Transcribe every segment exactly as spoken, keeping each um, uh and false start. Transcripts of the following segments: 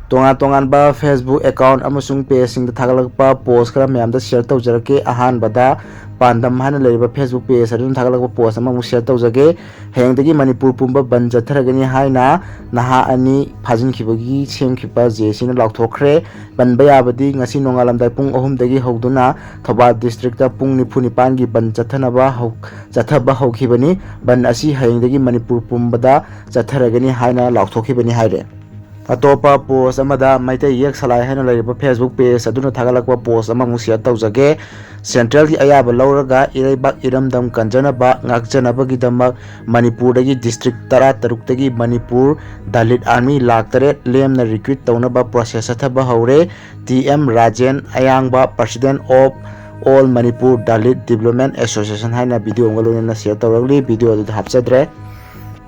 ꯇꯣꯉꯥꯟ ꯇꯣꯉꯥꯟꯕ Facebook account ꯑꯃꯁꯨꯡ pageꯁꯤꯡꯗ ꯊꯥꯒꯠꯂꯛꯄ post ꯈꯔ ꯃꯌꯥꯝꯗ share ꯇꯧꯖꯔꯛꯀꯦ꯫ ꯑꯍꯥꯟꯕꯗ ꯄꯥꯟꯗꯝ ꯍꯥꯏꯅ ꯂꯩꯔꯤꯕ Facebook page ꯑꯗꯨꯅ ꯊꯥꯒꯠꯂꯛꯄ post ꯑꯃꯃꯨꯛ share ꯇꯧꯖꯒꯦ꯫ ꯍꯌꯦꯡꯗꯒꯤ ꯃꯅꯤꯄꯨꯔ ꯄꯨꯝꯕ ꯕꯟ ꯆꯠꯊꯔꯒꯅꯤ ꯍꯥꯏꯅ ꯅꯍꯥ ꯑꯅꯤ ꯐꯥꯖꯤꯟꯈꯤꯕꯒꯤ ꯁꯦꯝꯈꯤꯕ ꯖꯦ ꯑꯦ ꯁꯤꯅ ꯂꯥꯎꯊꯣꯛꯈ꯭ꯔꯦ꯫ ꯕꯟꯕ ꯌꯥꯕꯗꯤ ꯉꯁꯤ ꯅꯣꯡꯉꯥꯂꯝꯗꯥꯏ ꯄꯨꯡ ꯑꯍꯨꯝꯗꯒꯤ ꯍꯧꯗꯨꯅ ꯊꯧꯕꯥꯜ districtꯇ ꯄꯨꯡ ꯅꯤꯐꯨ ꯅꯤꯄꯥꯟꯒꯤ ꯕꯟ ꯆꯠꯊꯅꯕ ꯍꯧ-, ꯆꯠꯊꯕ ꯍꯧꯈꯤꯕꯅꯤ꯫ ꯕꯟ ꯑꯁꯤ ꯍꯌꯦꯡꯗꯒꯤ ꯃꯅꯤꯄꯨꯔ ꯄꯨꯝꯕꯗ ꯆꯠꯊꯔꯒꯅꯤ ꯍꯥꯏꯅ ꯂꯥꯎꯊꯣꯛꯈꯤꯕꯅꯤ ꯍꯥꯏꯔꯦ꯫ ꯑꯇꯣꯞꯄ post ꯑꯃꯗ ꯃꯩꯇꯩ ꯌꯦꯛ ꯁꯂꯥꯏ ꯍꯥꯏꯅ ꯂꯩꯔꯤꯕ Facebook page ꯑꯗꯨꯅ ꯊꯥꯒꯠꯂꯛꯄ post ꯑꯃꯃꯨꯛ share ꯇꯧꯖꯒꯦ꯫ Centralꯒꯤ ꯑꯌꯥꯕ ꯂꯧꯔꯒ ꯏꯔꯩꯕꯥꯛ ꯏꯔꯝꯗꯝ ꯀꯟꯖꯅꯕ, ꯉꯥꯛꯆꯅꯕꯒꯤꯗꯃꯛ ꯃꯅꯤꯄꯨꯔꯗꯒꯤ district ꯇꯔꯥꯇꯔꯨꯛꯇꯒꯤ Manipur Dalit Army lakh ꯇꯔꯦꯠ ꯂꯦꯝꯅ recruit ꯇꯧꯅꯕ process ꯆꯠꯊꯕ ꯍꯧꯔꯦ꯫ ꯇꯤ ꯑꯦꯝ ꯔꯥꯖꯦꯟ ꯑꯌꯥꯡꯕ, President of All Manipur Dalit Development Association ꯍꯥꯏꯅ video ꯑꯃꯒ ꯂꯣꯏꯅꯅ share ꯇꯧꯔꯛꯂꯤ꯫ Video ꯑꯗꯨꯗ ꯍꯥꯞꯆꯗ꯭ꯔꯦ꯫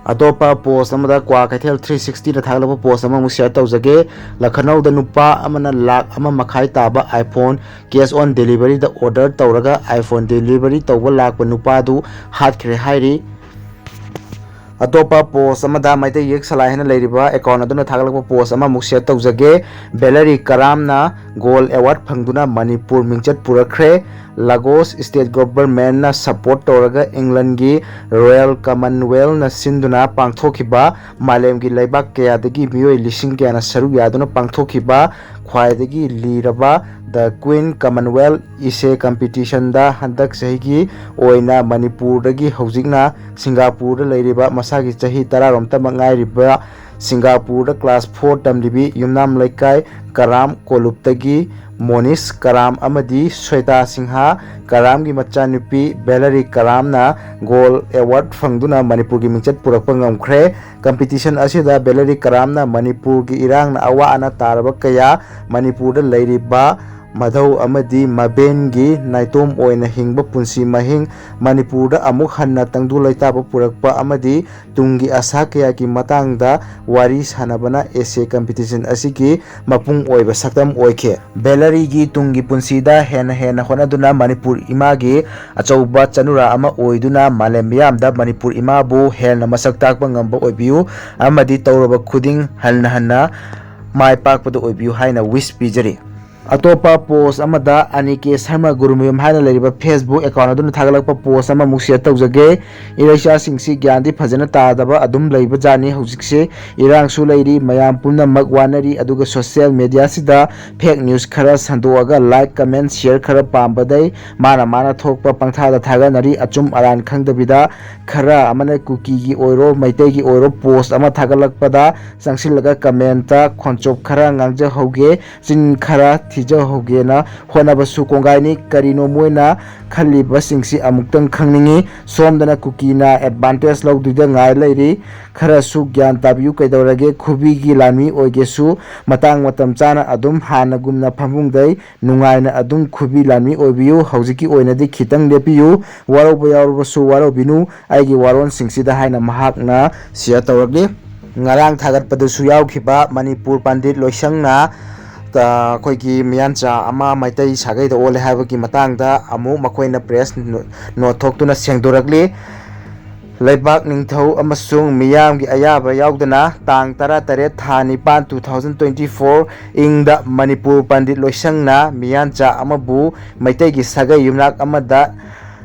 ꯑꯇꯣꯞꯄ post ꯑꯃꯗ ꯀ꯭ꯋꯥ ꯀꯩꯊꯦꯜ three sixtyꯅ ꯊꯥꯒꯠꯂꯛꯄ post ꯑꯃꯃꯨꯛ share ꯇꯧꯖꯒꯦ꯫ ꯂꯈꯅꯧꯗ ꯅꯨꯄꯥ ꯑꯃꯅ ꯂꯥꯈ ꯑꯃ ꯃꯈꯥꯏ ꯇꯥꯕ iPhone cash on deliveryꯗ order ꯇꯧꯔꯒ iPhone delivery ꯇꯧꯕ ꯂꯥꯛꯄ ꯅꯨꯄꯥꯗꯨ ꯍꯥꯠꯈ꯭ꯔꯦ ꯍꯥꯏꯔꯤ꯫ ꯑꯇꯣꯞꯄ post ꯑꯃꯗ ꯃꯩꯇꯩ ꯌꯦꯛ ꯁꯂꯥꯏ ꯍꯥꯏꯅ ꯂꯩꯔꯤꯕ account ꯑꯗꯨꯅ ꯊꯥꯒꯠꯂꯛꯄ post ꯑꯃꯃꯨꯛ share ꯇꯧꯖꯒꯦ꯫ ꯕꯦꯂꯔꯤ ꯀꯔꯥꯝꯅ gold award ꯐꯪꯗꯨꯅ ꯃꯅꯤꯄꯨꯔ ꯃꯤꯡꯆꯠ ꯄꯨꯔꯛꯈ꯭ꯔꯦ꯫ Lagos state governmentꯅ support ꯇꯧꯔꯒ Englandꯒꯤ Royal Commonwealthꯅ ꯁꯤꯟꯗꯨꯅ ꯄꯥꯡꯊꯣꯛꯈꯤꯕ ꯃꯥꯂꯦꯝꯒꯤ ꯂꯩꯕꯥꯛ ꯀꯌꯥꯗꯒꯤ ꯃꯤꯑꯣꯏ ꯂꯤꯁꯤꯡ ꯀꯌꯥꯅ ꯁꯔꯨꯛ ꯌꯥꯗꯨꯅ ꯄꯥꯡꯊꯣꯛꯈꯤꯕ ꯈ꯭ꯋꯥꯏꯗꯒꯤ ꯂꯤꯔꯕ The Queen Commonwealth Essay Competitionꯗ ꯍꯟꯗꯛ ꯆꯍꯤꯒꯤ ꯑꯣꯏꯅ ꯃꯅꯤꯄꯨꯔꯗꯒꯤ ꯍꯧꯖꯤꯛꯅ ꯁꯤꯡꯒꯥꯄꯨꯔꯗ ꯂꯩꯔꯤꯕ ꯃꯁꯥꯒꯤ ꯆꯍꯤ ꯇꯔꯥꯔꯣꯝꯇꯃꯛ ꯉꯥꯏꯔꯤꯕ ꯁꯤꯡꯒꯥꯄꯨꯔꯗ class four ꯇꯝꯂꯤꯕꯤ ꯌꯨꯝꯅꯥꯝ ꯂꯩꯀꯥꯏ ꯀꯔꯥꯝ ꯀꯣꯂꯨꯞꯇꯒꯤ ꯃꯣꯅꯤꯁ ꯀꯔꯥꯝ ꯑꯃꯗꯤ ꯁ꯭ꯋꯦꯇꯥ ꯁꯤꯡꯍꯥ ꯀꯔꯥꯝꯒꯤ ꯃꯆꯥꯅꯨꯄꯤ ꯕꯦꯂꯔꯤ ꯀꯔꯥꯝꯅ gold award ꯐꯪꯗꯨꯅ ꯃꯅꯤꯄꯨꯔꯒꯤ ꯃꯤꯡꯆꯠ ꯄꯨꯔꯛꯄ ꯉꯝꯈ꯭ꯔꯦ꯫ Competition ꯑꯁꯤꯗ ꯕꯦꯂꯔꯤ ꯀꯔꯥꯝꯅ ꯃꯅꯤꯄꯨꯔꯒꯤ ꯏꯔꯥꯡꯅ ꯑꯋꯥ ꯑꯅꯥ ꯇꯥꯔꯕ ꯀꯌꯥ, ꯃꯅꯤꯄꯨꯔꯗ ꯂꯩꯔꯤꯕ ꯃꯙꯧ ꯑꯃꯗꯤ ꯃꯕꯦꯟꯒꯤ ꯅꯥꯏꯇꯣꯝ ꯑꯣꯏꯅ ꯍꯤꯡꯕ ꯄꯨꯟꯁꯤ ꯃꯍꯤꯡ, ꯃꯅꯤꯄꯨꯔꯗ ꯑꯃꯨꯛ ꯍꯟꯅ ꯇꯪꯗꯨ ꯂꯩꯇꯥꯕ ꯄꯨꯔꯛꯄ ꯑꯃꯗꯤ ꯇꯨꯡꯒꯤ ꯑꯁꯥ ꯀꯌꯥꯒꯤ ꯃꯇꯥꯡꯗ ꯋꯥꯔꯤ ꯁꯥꯟꯅꯕꯅ essay competition ꯑꯁꯤꯒꯤ ꯃꯄꯨꯡ ꯑꯣꯏꯕ ꯁꯛꯇꯝ ꯑꯣꯏꯈꯤ꯫ ꯕꯦꯂꯔꯤꯒꯤ ꯇꯨꯡꯒꯤ ꯄꯨꯟꯁꯤꯗ ꯍꯦꯟꯅ ꯍꯦꯟꯅ ꯍꯣꯠꯅꯗꯨꯅ ꯃꯅꯤꯄꯨꯔ ꯏꯃꯥꯒꯤ ꯑꯆꯧꯕ ꯆꯅꯨꯔꯥ ꯑꯃ ꯑꯣꯏꯗꯨꯅ ꯃꯥꯂꯦꯝ ꯃꯤꯌꯥꯝꯗ ꯃꯅꯤꯄꯨꯔ ꯏꯃꯥꯕꯨ ꯍꯦꯟꯅ ꯃꯁꯛ ꯇꯥꯛꯄ ꯉꯝꯕ ꯑꯣꯏꯕꯤꯌꯨ ꯑꯃꯗꯤ ꯇꯧꯔꯕ ꯈꯨꯗꯤꯡ ꯍꯟꯅ ꯍꯟꯅ ꯃꯥꯏ ꯄꯥꯛꯄꯗ ꯑꯣꯏꯕꯤꯌꯨ ꯍꯥꯏꯅ wish ꯄꯤꯖꯔꯤ꯫ ꯑꯇꯣꯞꯄ post ꯑꯃꯗ ꯑꯅꯤꯀꯦ ꯁꯔꯃ ꯒꯨꯔꯨꯃꯌꯨꯝ ꯍꯥꯏꯅ ꯂꯩꯔꯤꯕ Facebook account ꯑꯗꯨꯅ ꯊꯥꯒꯠꯂꯛꯄ post ꯑꯃꯃꯨꯛ share ꯇꯧꯖꯒꯦ꯫ ꯏꯔꯩꯆꯥꯁꯤꯡꯁꯤ ꯒ꯭ꯌꯥꯟꯗꯤ ꯐꯖꯅ ꯇꯥꯗꯕ ꯑꯗꯨꯝ ꯂꯩꯕꯖꯥꯠꯅꯤ꯫ ꯍꯧꯖꯤꯛꯁꯦ ꯏꯔꯥꯡꯁꯨ ꯂꯩꯔꯤ, ꯃꯌꯥꯝ ꯄꯨꯝꯅꯃꯛ ꯋꯥꯅꯔꯤ, ꯑꯗꯨꯒ social media ꯁꯤꯗ fake news ꯈꯔ ꯁꯟꯗꯣꯛꯑꯒ like, comment, share ꯈꯔ ꯄꯥꯝꯕꯗꯩ ꯃꯥꯅ ꯃꯥꯅ ꯊꯣꯛꯄ ꯄꯪꯊꯥꯗ ꯊꯥꯒꯠꯅꯔꯤ꯫ ꯑꯆꯨꯝ ꯑꯔꯥꯟ ꯈꯪꯗꯕꯤꯗ ꯈꯔ ꯑꯃꯅ ꯀꯨꯀꯤꯒꯤ ꯑꯣꯏꯔꯣ, ꯃꯩꯇꯩꯒꯤ ꯑꯣꯏꯔꯣ post ꯑꯃ ꯊꯥꯒꯠꯂꯛꯄꯗ ꯆꯪꯁꯤꯜꯂꯒ comment ꯈꯣꯟꯆꯣꯞ ꯈꯔ ꯉꯥꯡꯖꯍꯧꯒꯦ, ꯆꯤꯟ ꯈꯔ ꯊꯤꯖꯍꯧꯒꯦꯅ ꯍꯣꯠꯅꯕꯁꯨ ꯀꯣꯡꯒꯥꯏꯅꯤ꯫ ꯀꯔꯤꯅꯣ ꯃꯣꯏꯅ ꯈꯜꯂꯤꯕꯁꯤꯡꯁꯤ ꯑꯃꯨꯛꯇꯪ ꯈꯪꯅꯤꯡꯉꯤ꯫ ꯁꯣꯝꯗꯅ ꯀꯨꯀꯤꯅ advantage ꯂꯧꯗꯨꯗ ꯉꯥꯏ ꯂꯩꯔꯤ꯫ ꯈꯔꯁꯨ ꯒ꯭ꯌꯥꯟ ꯇꯥꯕꯤꯌꯨ꯫ ꯀꯩꯗꯧꯔꯒꯦ, ꯈꯨꯕꯤꯒꯤ ꯂꯥꯟꯃꯤ ꯑꯣꯏꯒꯦꯁꯨ ꯃꯇꯥꯡ ꯃꯇꯝ ꯆꯥꯅ ꯑꯗꯨꯝ ꯍꯥꯟꯅꯒꯨꯝꯅ ꯐꯃꯨꯡꯗꯩ ꯅꯨꯡꯉꯥꯏꯅ ꯑꯗꯨꯝ ꯈꯨꯕꯤ ꯂꯥꯟꯃꯤ ꯑꯣꯏꯕꯤꯌꯨ꯫ ꯍꯧꯖꯤꯛꯀꯤ ꯑꯣꯏꯅꯗꯤ ꯈꯤꯇꯪ ꯂꯦꯞꯄꯤꯌꯨ꯫ ꯋꯥꯔꯧꯕ ꯌꯥꯎꯔꯕꯁꯨ ꯋꯥꯔꯧꯕꯤꯅꯨ ꯑꯩꯒꯤ ꯋꯥꯔꯣꯜꯁꯤꯡꯁꯤꯗ ꯍꯥꯏꯅ ꯃꯍꯥꯛꯅ share ꯇꯧꯔꯛꯂꯤ꯫ ꯉꯔꯥꯡ ꯊꯥꯒꯠꯄꯗꯁꯨ ꯌꯥꯎꯈꯤꯕ ꯃꯅꯤꯄꯨꯔ ꯄꯟꯗꯤꯠ ꯂꯣꯏꯁꯪꯅ, ꯑ, ꯑꯩꯈꯣꯏꯒꯤ ꯃꯤꯌꯥꯟꯆꯥ ꯑꯃ ꯃꯩꯇꯩ ꯁꯥꯒꯩꯗ ꯑꯣꯜꯂꯦ ꯍꯥꯏꯕꯒꯤ ꯃꯇꯥꯡꯗ ꯑꯃꯨꯛ ꯃꯈꯣꯏꯅ press note ꯊꯣꯛꯇꯨꯅ ꯁꯦꯡꯗꯣꯔꯛꯂꯤ꯫ ꯂꯩꯕꯥꯛ ꯅꯤꯡꯊꯧ ꯑꯃꯁꯨꯡ ꯃꯤꯌꯥꯝꯒꯤ ꯑꯌꯥꯕ ꯌꯥꯎꯗꯅ ꯇꯥꯡ ꯇꯔꯥꯇꯔꯦꯠ ꯊꯥ ꯅꯤꯄꯥꯟ two thousand twenty four ꯏꯪꯗ Manipur Pandit ꯂꯣꯏꯁꯪꯅ ꯃꯤꯌꯥꯟꯆꯥ ꯑꯃꯕꯨ ꯃꯩꯇꯩꯒꯤ ꯁꯥꯒꯩ ꯌꯨꯝꯅꯥꯛ ꯑꯃꯗ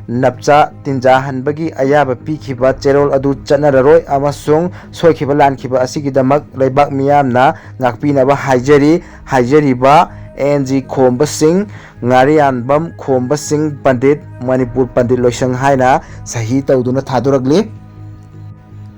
ꯅꯞꯆꯥ ꯇꯤꯟꯖꯥꯍꯟꯕꯒꯤ ꯑꯌꯥꯕ ꯄꯤꯈꯤꯕ ꯆꯦꯔꯣꯜ ꯑꯗꯨ ꯆꯠꯅꯔꯔꯣꯏ ꯑꯃꯁꯨꯡ ꯁꯣꯏꯈꯤꯕ ꯂꯥꯟꯈꯤꯕ ꯑꯁꯤꯒꯤꯗꯃꯛ ꯂꯩꯕꯥꯛ ꯃꯤꯌꯥꯝꯅ ꯉꯥꯛꯄꯤꯅꯕ ꯍꯥꯏꯖꯔꯤ꯫ ꯍꯥꯏꯖꯔꯤꯕ ꯑꯦꯟ ꯖꯤ ꯈꯣꯝꯕꯁꯤꯡ, ꯉꯥꯔꯤꯌꯥꯟꯕꯝ ꯈꯣꯝꯕꯁꯤꯡ ꯄꯟꯗꯤꯠ, ꯃꯅꯤꯄꯨꯔ ꯄꯟꯗꯤꯠ ꯂꯣꯏꯁꯪ ꯍꯥꯏꯅ ꯁꯍꯤ ꯇꯧꯗꯨꯅ ꯊꯥꯗꯣꯔꯛꯂꯤ꯫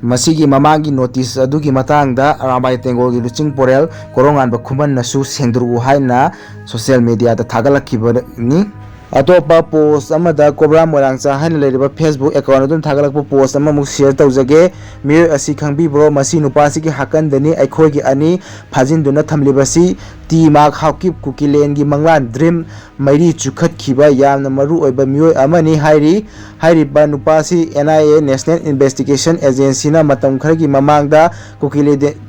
ꯃꯁꯤꯒꯤ ꯃꯃꯥꯡꯒꯤ notice ꯑꯗꯨꯒꯤ ꯃꯇꯥꯡꯗ ꯑꯔꯥꯝꯕꯥꯏ ꯇꯦꯡꯒꯣꯜꯒꯤ ꯂꯨꯆꯤꯡ ꯄꯣꯔꯦꯜ ꯀꯣꯔꯣꯉꯥꯟꯕ ꯈꯨꯃꯟꯅꯁꯨ ꯁꯦꯡꯗꯣꯔꯛꯎ ꯍꯥꯏꯅ social media ꯗ ꯊꯥꯒꯠꯂꯛꯈꯤꯕꯅꯤ꯫ ꯑꯇꯣꯞꯄ post ꯑꯃꯗ ꯀꯣꯕ꯭ꯔꯥ ꯃꯣꯏꯔꯥꯡꯆꯥ ꯍꯥꯏꯅ ꯂꯩꯔꯤꯕ Facebook account ꯑꯗꯨꯅ ꯊꯥꯒꯠꯂꯛꯄ post ꯑꯃꯃꯨꯛ share ꯇꯧꯖꯒꯦ꯫ ꯃꯤꯑꯣꯏ ꯑꯁꯤ ꯈꯪꯕꯤꯕ꯭ꯔꯣ? ꯃꯁꯤ ꯅꯨꯄꯥꯁꯤꯒꯤ ꯍꯥꯀꯟꯗꯅꯤ ꯑꯩꯈꯣꯏꯒꯤ ꯑꯅꯤ ꯐꯥꯖꯤꯟꯗꯨꯅ ꯊꯝꯂꯤꯕꯁꯤ꯫ ꯇꯤ ꯃꯥꯔꯛ ꯍꯥꯎꯀꯤꯞ ꯀꯨꯀꯤꯂꯦꯟꯒꯤ ꯃꯪꯂꯥꯟ ꯗ꯭ꯔꯤꯝ ꯃꯩꯔꯤ ꯆꯨꯈꯠꯈꯤꯕ ꯌꯥꯝꯅ ꯃꯔꯨ ꯑꯣꯏꯕ ꯃꯤꯑꯣꯏ ꯑꯃꯅꯤ ꯍꯥꯏꯔꯤ꯫ ꯍꯥꯏꯔꯤꯕ ꯅꯨꯄꯥꯁꯤ N I A, National Investigation Agencyꯅ ꯃꯇꯝ ꯈꯔꯒꯤ ꯃꯃꯥꯡꯗ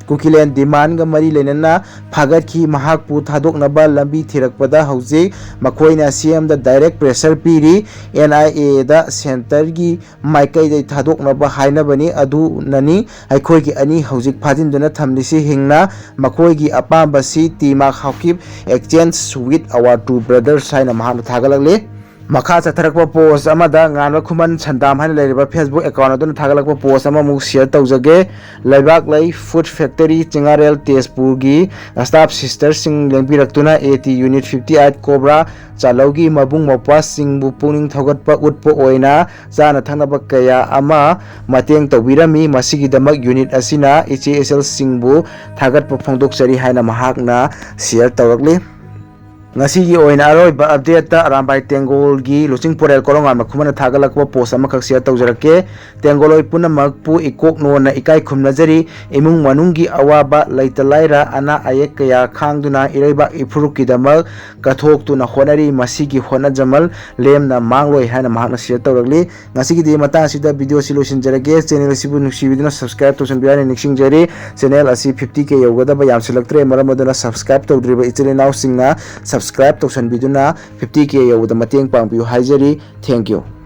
ꯀꯨꯀꯤꯂꯦꯟ ꯗꯤꯃꯥꯟꯒ ꯃꯔꯤ ꯂꯩꯅꯅ ꯐꯥꯒꯠꯈꯤ꯫ ꯃꯍꯥꯛꯄꯨ ꯊꯥꯗꯣꯛꯅꯕ ꯂꯝꯕꯤ ꯊꯤꯔꯛꯄꯗ ꯍꯧꯖꯤꯛ ꯃꯈꯣꯏꯅ ꯁꯤ ꯑꯦꯝꯗ direct pressure ꯄꯤꯔꯤ꯫ ꯑꯦꯟ ꯑꯥꯏ ꯑꯦꯗ centreꯒꯤ ꯃꯥꯏꯀꯩꯗꯒꯤ ꯊꯥꯗꯣꯛꯅꯕ ꯍꯥꯏꯅꯕꯅꯤ꯫ ꯑꯗꯨꯅꯅꯤ ꯑꯩꯈꯣꯏꯒꯤ ꯑꯅꯤ ꯍꯧꯖꯤꯛ ꯐꯥꯖꯤꯟꯗꯨꯅ ꯊꯝꯂꯤꯁꯤ ꯍꯤꯡꯅ꯫ ꯃꯈꯣꯏꯒꯤ ꯑꯄꯥꯝꯕꯁꯤ T Marak Haokip exchange with our two brothers ꯍꯥꯏꯅ ꯃꯍꯥꯛꯅ ꯊꯥꯒꯠꯂꯛꯂꯤ꯫ ꯃꯈꯥ ꯆꯠꯊꯔꯛꯄ post ꯑꯃꯗ ꯉꯥꯟꯕ ꯈꯨꯃꯟ ꯁꯟꯗꯥꯝ ꯍꯥꯏꯅ ꯂꯩꯔꯤꯕ Facebook account ꯑꯗꯨꯅ ꯊꯥꯒꯠꯂꯛꯄ post ꯑꯃꯃꯨꯛ share ꯇꯧꯖꯒꯦ꯫ ꯂꯩꯕꯥꯛꯂꯩ Food Factory ꯆꯤꯡꯉꯥꯔꯦꯜ ꯇꯦꯖꯄꯨꯔꯒꯤ staff sisterꯁꯤꯡ ꯂꯦꯡꯕꯤꯔꯛꯇꯨꯅ A T Unit fifty eight Cobra ꯆꯥꯂꯧꯒꯤ ꯃꯕꯨꯡ ꯃꯧꯄ꯭ꯋꯥꯁꯤꯡꯕꯨ ꯄꯨꯛꯅꯤꯡ ꯊꯧꯒꯠꯄ ꯎꯠꯄ ꯑꯣꯏꯅ ꯆꯥꯅ ꯊꯛꯅꯕ ꯀꯌꯥ ꯑꯃ ꯃꯇꯦꯡ ꯇꯧꯕꯤꯔꯝꯃꯤ꯫ ꯃꯁꯤꯒꯤꯗꯃꯛ unit ꯑꯁꯤꯅ ꯏꯆꯦ ꯏꯆꯜꯁꯤꯡꯕꯨ ꯊꯥꯒꯠꯄ ꯐꯣꯡꯗꯣꯛꯆꯔꯤ ꯍꯥꯏꯅ ꯃꯍꯥꯛꯅ share ꯇꯧꯔꯛꯂꯤ꯫ ꯉꯁꯤꯒꯤ ꯑꯣꯏꯅ ꯑꯔꯣꯏꯕ updateꯇ ꯑꯔꯥꯝꯕꯥꯏ ꯇꯦꯡꯒꯣꯜꯒꯤ ꯂꯨꯆꯤꯡ ꯄꯣꯔꯦꯜ ꯀꯣꯔꯧꯉꯥꯟꯕ ꯈꯨꯃꯟꯅ ꯊꯥꯒꯠꯂꯛꯄ post ꯑꯃꯈꯛ share ꯇꯧꯖꯔꯛꯀꯦ꯫ ꯇꯦꯡꯒꯣꯂꯣꯏ ꯄꯨꯝꯅꯃꯛꯄꯨ ꯏꯀꯣꯛ ꯅꯣꯟꯅ ꯏꯀꯥꯏ ꯈꯨꯝꯅꯖꯔꯤ꯫ ꯏꯃꯨꯡ ꯃꯅꯨꯡꯒꯤ ꯑꯋꯥꯕ, ꯂꯩꯇ ꯂꯥꯏꯔ, ꯑꯅꯥ ꯑꯌꯦꯛ ꯀꯌꯥ ꯈꯥꯡꯗꯨꯅ ꯏꯔꯩꯕꯥꯛ ꯏꯐꯨꯔꯨꯞꯀꯤꯗꯃꯛ ꯀꯠꯊꯣꯛꯇꯨꯅ ꯍꯣꯠꯅꯔꯤ꯫ ꯃꯁꯤꯒꯤ ꯍꯣꯠꯅꯖꯃꯜ ꯂꯦꯝꯅ ꯃꯥꯡꯂꯣꯏ ꯍꯥꯏꯅ ꯃꯍꯥꯛꯅ share ꯇꯧꯔꯛꯂꯤ꯫ ꯉꯁꯤꯒꯤꯗꯤ ꯃꯇꯥꯡ ꯑꯁꯤꯗ video ꯑꯁꯤ ꯂꯣꯏꯁꯤꯟꯖꯔꯒꯦ꯫ Channel ꯑꯁꯤꯕꯨ ꯅꯨꯡꯁꯤꯕꯤꯗꯨꯅ subscribe ꯇꯧꯁꯟꯕꯤꯌꯨ ꯍꯥꯏꯅ ꯅꯤꯡꯁꯤꯡꯖꯔꯤ꯫ Channel ꯑꯁꯤ fifty K ꯌꯧꯒꯗꯕ ꯌꯥꯝꯁꯤꯜꯂꯛꯇ꯭ꯔꯦ, ꯃꯔꯝ ꯑꯗꯨꯅ subscribe ꯇꯧꯗ꯭ꯔꯤꯕ ꯏꯆꯤꯜ ꯏꯅꯥꯎꯁꯤꯡꯅ subscribe ꯇꯧꯁꯟꯕꯤꯗꯨꯅ fifty K ꯌꯧꯕꯗ ꯃꯇꯦꯡ ꯄꯥꯡꯕꯤꯌꯨ ꯍꯥꯏꯖꯔꯤ꯫ Thank you꯫